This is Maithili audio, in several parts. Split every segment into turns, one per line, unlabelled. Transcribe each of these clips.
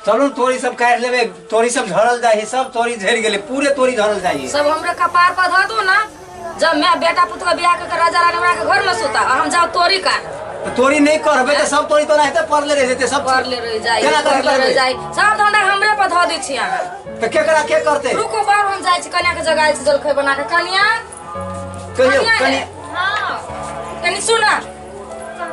चलू तोरी सब काटि लेबै, तोरी सब झड़ल जाइ है, सब तोरी झड़ि गेलै, पूरे तोरी झड़ल जाइ है।
सब हमरे कपार पर धऽ दू ना। जब मैं बेटा पुत्र के बियाह करके राजा रानी बना के घर में सुता आ हम जाओ तोरी काट।
तऽ तोरी नहि करबै तऽ सब तोरी तोरा हेतै पड़ले रहि जेतै सब।
पड़ले रहि जाइ,
केना
पड़ले
करबै?
रहि जाइ, सब धंधा हमरे पर धऽ दै छी अहाँ।
तऽ केकरा के करतै?
रुको बार, हम जाइ छी कन्या के जगाइ छी जलखै बना के। कन्या,
कहियौ
कन्या
कनि।
हाँ कनि सुन,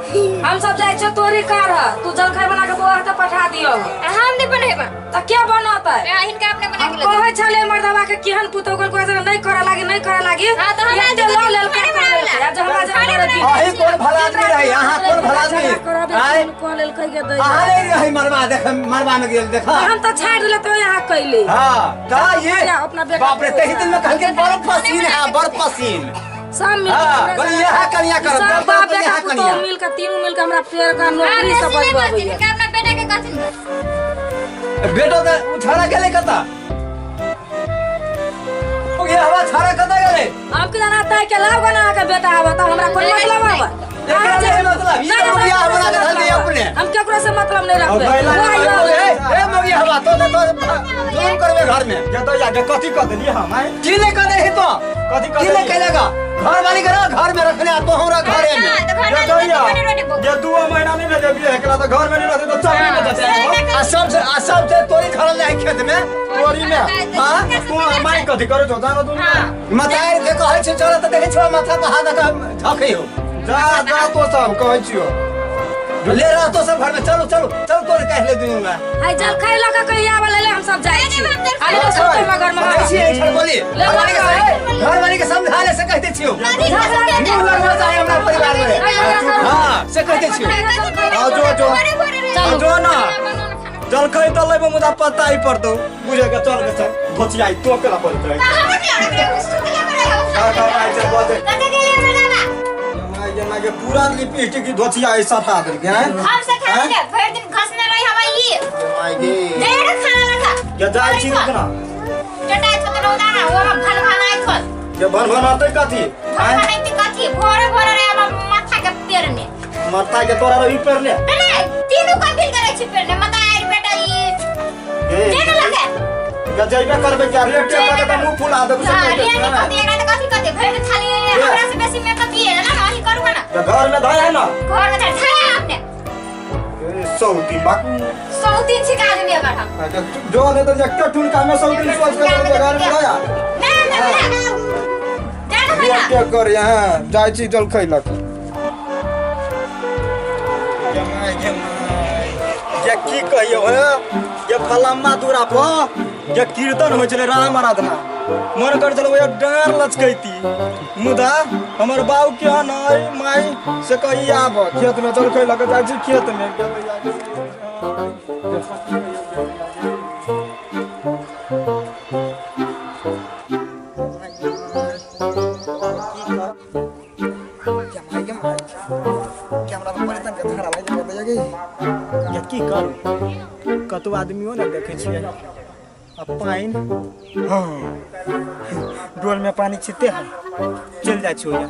हम सब जाइ छियो तोरी कार, तू जलखै बना के बौआ के पठा दियो।
हम नहीं बनेबा।
तऽ के बनतै?
हिनका अपने बना
हम
के
कहै छलियै मर्दवा के केहन पुतोह गेल, कहै छलै नहि करऽ लागी, नहि करऽ लागी।
हाँ, तऽ हमरा
एते लऽ लेलकै,
खाने
कऽ
बनाबै
लेलकै। आब जे हमरा जे
खाने
करऽ
बनाबै
दी।
अहीं कोन भला आदमी रही, अहाँ कोन भला आदमी?
झगड़ा करबे
आँय?
कऽ लेलकै गे दै।
अहाँ नहि रही मरबा देख, मरबा में गेल देख।
हम तऽ छाड़ि देले तो यहाँ कैले।
हाँ तऽ ये
अपना बेटा
बाप रे, तही दिन में कहलकै बड़ पसीन है, बड़ पसीन।
सब मिल
हाँ, बोले यहाँ कनिया करब,
सब
दर
बाप
दर
बेटा
यहाँ
पुतोह
कनिया।
मिल के, तीनू मिल के हमरा फेर के नौकरी से बजबाबै।
हिनका अपना बेटा के कहथिन।
बेटो तऽ उ छाड़ा गेलै कतऽ? ओ ये हवा छाड़ा कतऽ गेलै?
हम की जाना तय के लाओ ना के बेटा आवा त हमरा कोई मतलब आवा?
एकरा नहीं मतलब, ई
नहीं,
तो
हमरा
बियाह
केकरो
बना के
से
धर दिया
मतलब
अपने।
हम केकरो से मतलब नहीं रखबे।
बैला
वो आइयो।
ए ए मगी हवा तो तो जुलुम करबे घर में।
ये तो यार कथी कह देलियै हम आँय?
की नहीं करे ही तो?
कथी कह
की नहीं
देलियै?
करेगा? घर वाली करो, घर में रखने आ तो हमरा घरे में।
ये तो यार ये 2 महीना नहीं भेजे बियाह केला तऽ घर में नहीं रहते तऽ चल नहीं जेतै।
आ सबसे तोरी खड़ल जाए खेत में।
तोरी में?
हाँ।
तू माय कथी करै छौ जानो तू।
मतार के कहै छै चल तऽ देखै छौ माथा पर हाथ दऽ कऽ झकै हो।
जा जा, तो सब कहै छियौ।
ले रह तो सब घर में, चलो चलो चलो, तोरे कह ले दुनू में।
हाय, जल खाइ लऽ के कहिया आवा ले, हम सब जाइ छी खाली तो सब मगर में।
जाइ छी एहि बोली।
ले
घर वाली के, घर वाली के समझा ले से कहते छियौ, मुंह लगबा चाहे हमरा परिवार में, हाँ से कहते छियौ।
आ जो जो आ जो ना, जलखै तऽ लेबो मुदा पता ही पड़तौ बुझे के। चल के चल धोचियाई तो केला पड़तै का का माय चल बजे माय के माय के पूरा लिपस्टिक की धोचियाई सटा देलकै हैं।
हम से खाना ले भरि दिन घसने रही हवा ई।
माय गे।
डेढ़ खाना लगा।
के जाइ छी रुकना।
चटाई छत रौदा ना वो हम भन भनाई छल।
के भन भनातै कथी?
भन भनाई ते कथी, भोरे भोरे रे हम माथा के पेरने।
माथा के तोरा रवि पेरने?
नहीं, तीनू का बिल करे छी पेरने, माता आइर बेटा ई।
गे।
देन लगे।
के जइबे करबै क्या रेट के करबै तऽ मुंह फुला देबै से।
हां।
कहै
रे
छै
नहीं
ने।
कथी एकरा त कथी कथी भरि दिन थाली हमरा से बेसी मेकअप किए ना, अही करू ना।
तऽ घर में धर है ना?
घर में धर अपने।
ए, 100 दिन बाक।
100 दिन छिका आदमी अगर हम
जो नहीं तो एक ठुनका में 100 दिन सोच कर घर में धरा।
ना ना ना जान है ना।
के कर यहाँ जाइ छी जलखै लक। ये की कहियो हे, ये फलामा दूरा पर ये कीर्तन होइ छलै, राम आराधना, मन कर छलै ओहि डाँर लचकैती, मुदा हमर बाबू के नहि माई से कही आब खेत में जलखै लऽ कऽ जाइ छी खेत में। या की करू, कतौ आदमियो ने देखै छियै आ पानि, हाँ डोल में पानी छिते है, चलि जाइ छियै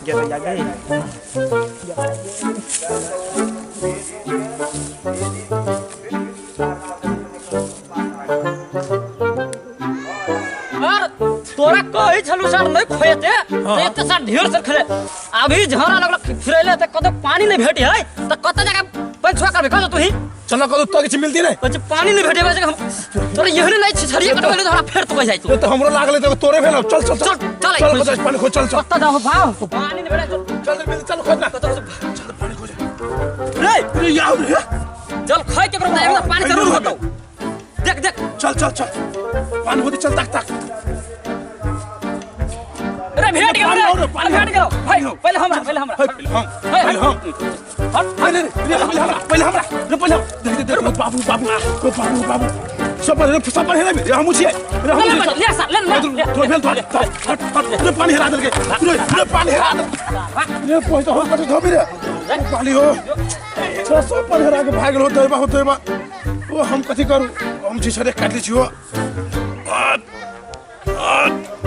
गेलै या गे।
अर तोरा कहै छलु सर नहीं खोएते तो एते सर ढेर सर खेले, अभी झरा लगल फिरैले त कतौ पानी नहीं भेटी है त कत जगह पैछुआ करबे कह तू ही।
चलो कतौ तो किछु मिलती नहीं।
अच्छा पानी नहीं भेटे वैसे हम तोरा एहने नहीं छै, छड़िए कटबेले त हमरा फेर तो कह जाइ तू।
ये तो हमरो लागले तो तोरे भेल। चल चल चल।
चल, चल।
चल कतौ पानी खोज, चल चल।
कत जाऊ भाव, पानी नहीं भेटे, चल।
चल मिल, चल खोज ना।
कतौ
चल पानी खोज।
रे।
अरे यार रे।
जल खाइ के बता, एमे पानी जरूर होतौ, देख देख।
चल चल चल, पानी होती, चल तक तक।
अरे भेट गेल।
पानी
रे
हो रे, पानी।
भेट गेल भाई, पहिले हमरा, पहिले हमरा।
हे, पहिले हम, पहिले हम।
हट।
पहिले रे रे, पहिले हमरा, पहिले हमरा रे, पहिले हम। देख देख देख, बाबू बाबू ओ बाबू बाबू, सब पर सब पर हेरा रे, हमहू छियै रे, हमहू
ले
छियै।
ले सा ले ले ले।
तोरा भेल तोरा, हट हट रे, पानी हेरा देलकै रे रे, पानी हेरा देल रे, पैसा हो कथी धोबी रे ओ पानी हो 600 पर हेरा के भागल हो दैबा हो दैबा। ओ हम कथी करू, हम छी सरे काटि लै छी हो।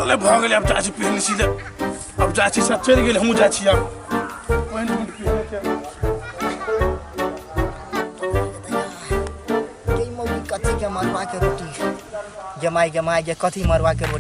अरे भऽ गेलै, आब जाइ छी पहिने सीधे, आब जाइ छी, सब चलि गेल, हमहूँ जाइ छी आब पहिने पहिने के।
मौगी।
कथी के मरुआ के रोटी गे माय गे माय गे कथी मरुआ के रोटी।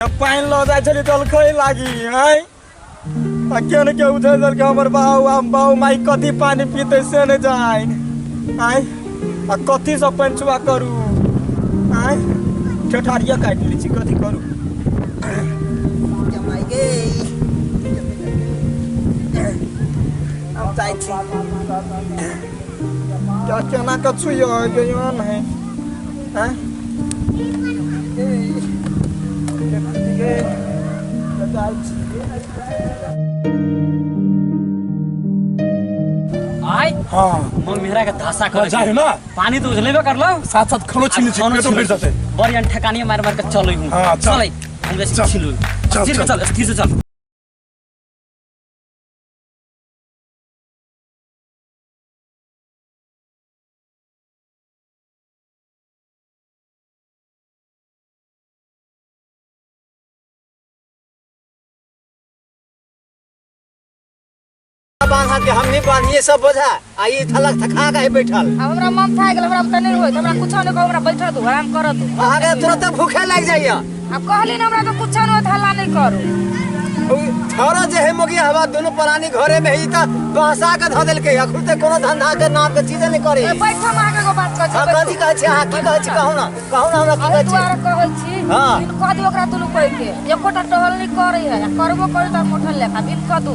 पानि लऽ जाइ छलियै जलखै लागी आँय, आ के ने के उझलि देलकै हमर बाउ, आ बाउ माइ कथी पानि पीतै से नहि जानि आँय, आ कथीसँ पंचुआ करू आँय, ठेठारिया काटि लै छी, कथी करू।
गे माय गे हम जाइ छी।
क्या केना कऽ छुइयो गे नहि आँय गे, जाइ छी।
आय
हाँ
मन मेहरा के धासा करे
जाइ ना।
पानी तो उझलेबे करलो,
साथ साथ खानो छीन छी, पेटो भरि जेतै।
बड़ी अन ठेकानी मार मार के चलै हूं।
हाँ, चल।
चलै हम जैसे
चल।
छिलू
चल,
स्थिर के
चल।
चल, स्थिर से चल।
बांधा के हमनी बांधिए सब बोझा आ ई थलक थका के बैठल।
अब हमरा मन थाकि गेल, हमरा तऽ नहि होइत, हमरा कुछो नहि कहू, हमरा बैठऽ दू, आराम करऽ दू।
अहाँके तुरंत भूखे लागि जाइया।
आब कहली ने हमरा तऽ कुछो नहि होइत, हल्ला नहि करू।
थोड़ा जे है मोगी हवा दोनों प्राणी घरे में ही त बहसा के धऽ देलकै, अखन ते कोनो धंधा के नाम के चीज नहीं करे।
ए, बैठो, हम अहाँके एगो बात कहै छी।
हाँ, कथी कहै छी अहाँ, की कहै छी कहू ना, कहू ना हमरा की
अरे
कहै छी।
दुआरे कहै छी।
हाँ।
बिन कह दियौ ओकरा दुनू कोइ के एकोटा टहल नहि करै है, आ करबो करै तऽ मोठल लेखा बिन कह दू।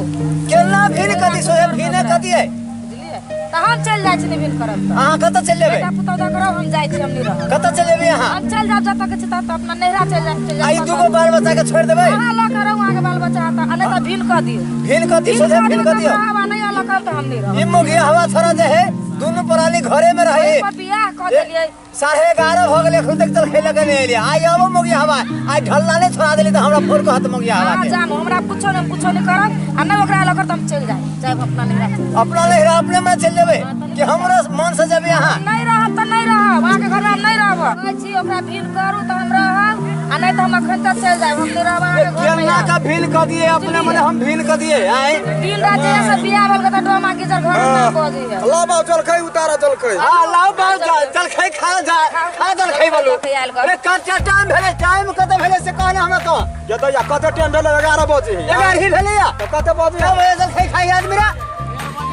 केना भीन कदी सोहे भीने कदी है।
बुझलियै तऽ हम चलि जाइ छी, नहि बिन करब तऽ।
अहाँ कतऽ चलि जेबै?
बेटा पुतहु दऽ करब, हम जाइ छी, हम नहि रहब।
कतऽ चलि जेबै अहाँ?
हम चलि जायब जतऽ के छी ततऽ, अपना नैहरा चलि जायब, चलि
आ ई
जायब।
दूगो बाल बच्चा के छोड़ि देबै?
अहाँ लऽ कऽ रहू अहाँके बाल बच्चा तऽ, आ नहि तऽ भीन कऽ दियौ।
भीन कदी
भीन
सोझे
कऽ
भीन
दियौ
कऽ
तऽ
दियौ।
रहब, आ नहि अलग करब तऽ हम नहि रहब।
ई मोगी हवा थोड़ा जे है दुनू प्राणी घरे में रहे।
ओहि पर बियाह कऽ देलियै।
11:30 भऽ गेलै, एखन तक जलखै लऽ के नहि एलियै। आइ आबो मोगी हवा, आइ ढल्ला नहि छोड़ा देली तऽ हमरा फोन कहत मोगी हवा
अहाँ
के।
जानू हमरा कुछो नहि, हम कुछो नहि करब, आ नहि ओकरा अलग करब तऽ हम चलि जायब, जायब अपना नैहरा चलि जायब।
अपना नैहरा अपने में चलि जेबै कि हमरो मन से जेबै अहाँ?
नहि रहब तऽ नहि रहब, अहाँके घरमे हम नहि रहब। कहै छी ओकरा भीन करू तऽ हम रहब, आ नहि तऽ हम अखन तक चलि जायब, हम नहि रहब अहाँके घरमे।
केना का भीन कऽ दिए अपने मने हम भीन कऽ दिए आइ।
दिन रात जहिया से बियाह भेल तऽ डोमा गिजर घर में ना बजै है।
ला बाउ जलखै उतारा जलखै।
हाँ लाओ बाल जलखै खा जा, खा जलखै बोलू।
जलखै आयल कर।
अरे कते टाइम भेलै, टाइम कते भेलै से कहने हमरा तो।
ये तो या कते टाइम भेलै? 11 बजे।
11 ही भेलै या।
तऽ कते बजे?
कब बजे जलखै खाइ आदमी रा?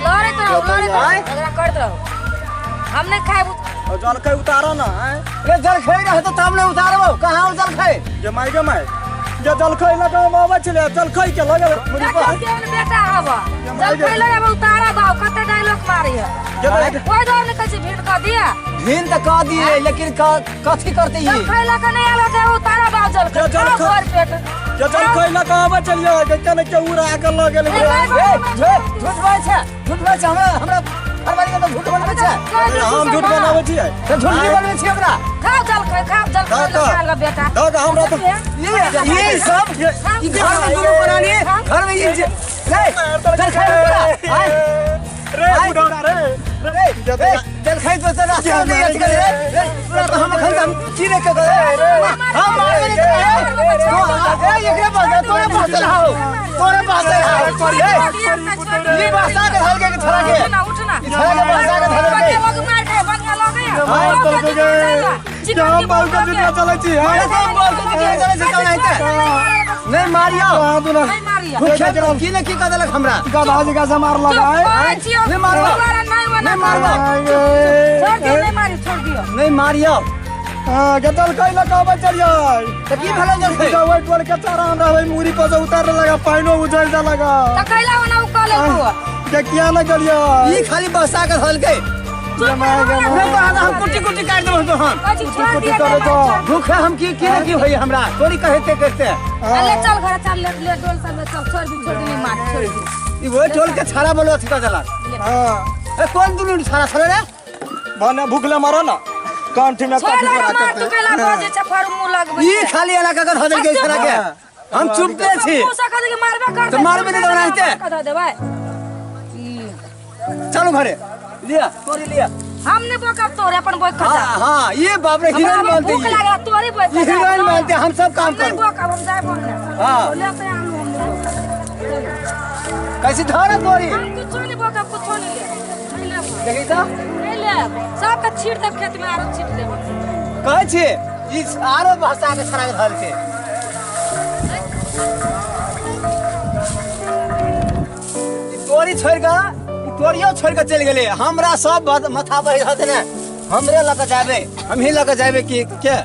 लड़ैत रहू, लड़ैत रहू,
आँय?
झगड़ा करैत रहू, हम नहि खायब।
जलखै उतारा ना आँय।
रे जलखै रहतौ तब ने उतारबौ, कहाँ हो जलखै?
गे माय गे माय गे, जलखै लऽ हम अबै छलियै, जलखै के लगल मुड़ी पर।
देखो केहन बेटा हब, जलखै लऽ आब उतारा बाउ, कते डायलॉग मारै है।
गे माय।
ओहि दुआरे नहि कहै छी भीड़ कऽ दिअ।
भीन तऽ कऽ दिए, लेकिन कथी करतै ई?
जलखै लऽ कऽ नहि आयल होतै, उतारा बाउ जलखै।
गे जलखै-
खाउ भरि पेट।
गे जलखै लऽ कऽ अबै छलियै, गे केना के उड़ा कऽ लऽ गेलै।
ए, झूठ बोलै छै, झूठ बोलै छै, हमरा हमरा घरवाली के तऽ झूठ बोलबै छै।
हम झूठ बनाबै छियै?
तऽ झूठ नहि बोलबै छियै ओकरा।
खाउ जलखै, खाउ जलखै
दऽ
लऽ
कऽ।
आयल बेटा।
दऽ कऽ हमरा तऽ
ये सब ई घर में दुनू प्राणी घर में ई जे ले जलखै उतारा आय।
रे बुढ़ौरा रे
रे रे जलखै तो तऽ रास्ता में अथी करे रे रे, तोरा तऽ हम अखन हम की रे के करे हम मारबे नहीं करे तो ए एकरे पास तोरे पास रहो, तोरे पास रहो ए, ई बसा के धल के छोड़ा के।
उठ ना, उठ ना।
ई छोड़ा के बसा के धल के।
लोग मार खाए, बढ़िया लगे।
मार देलकै गे। के हम बाल के जितना चलै छी
अरे
हाँ
तो बोल के जितना चलै छी तब नहीं ते नहीं मारियो।
कहाँ तू ना
नहीं मारियो।
भूखे की ने की कह देलक हमरा।
गधा जका से मार लगा
कहै छियौ,
नहीं मारबो।
दोबारा नहीं बना।
नहीं मारबो।
छोड़ दियौ, नहीं मारियो, छोड़ दियौ।
नहीं मारियो।
हाँ के जलखै लऽ कऽ अबै छलियै।
तऽ की भेलै जलखै?
ओहि टोल के चारा हमरा ओहि मुड़ी पर से उतारने लगा, पानिओ उझलि देलक।
तऽ कैला ओना ओ कऽ लेलकौ?
के किया न गेलियै?
ई खाली बसा के धलकै।
चुप रहो ना।
नहीं तो हम कुट्टी कुट्टी काट देबो तो हम।
कहै छी छोड़ दिया
कुट्टी
के
करे
मार।
भूखे हम की की की होई हमरा तोरी कहते कहते।
अरे चल घर चल, ले ले डोल सब ले चल, छोड़ दी, छोड़ दी, नहीं मार, छोड़ दी।
ई वो टोल के छाड़ा बोलो अथी कर देलक।
हाँ।
ए कोन दुनू छाड़ा छले रे?
भने भूखले मरो ना, कंठी में
छोड़
कथी
ना
बड़ा
मार तू
करते।
कैला बजे छै फर मुंह लगबै
ई खाली एना कऽ धऽ देलकै छाड़ा के। हम चुपते छी।
मुंह से कह के मारबे कर।
तऽ मारबे नहि तऽ ओनाहिते।
कह देबै।
चलू घरे, लिया तोरी लिया।
हम नहीं बोकब तोरे, अपन बोक खा जा।
हाँ हाँ, ये बाप रे हीरोइन
हमरा
बनते।
भूख लागल तोरे बोक
ये हीरोइन बनते, हम सब काम
नहीं
करू।
बोकब हम जाय बोलने।
हाँ।
ले तो आलू हम नहीं बोकब।
कैसे धर तोरी?
हम कुछो नहीं बोकब, कुछो नहीं ले, नहीं लेब।
देखी तो
नहीं लेब, सबके छीट देब खेत में, आरो छीट देब।
कहै छी ई आरो भाषा के छड़ा के धर छै। ई तोरी छोड़ि कऽ, ई तोरियो छोड़ि कऽ चलि गेलै। हमरा सब माथा पर रहत ने, हमरे लऽ कऽ जाबे, हमही लऽ कऽ जाबे कि के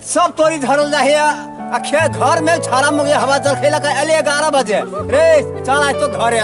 सब तोरी धरल जाहे। आ खेत घर में छाड़ा मुगे हवा जल खेला के एले 11 बजे रे, चल आज तो घरे।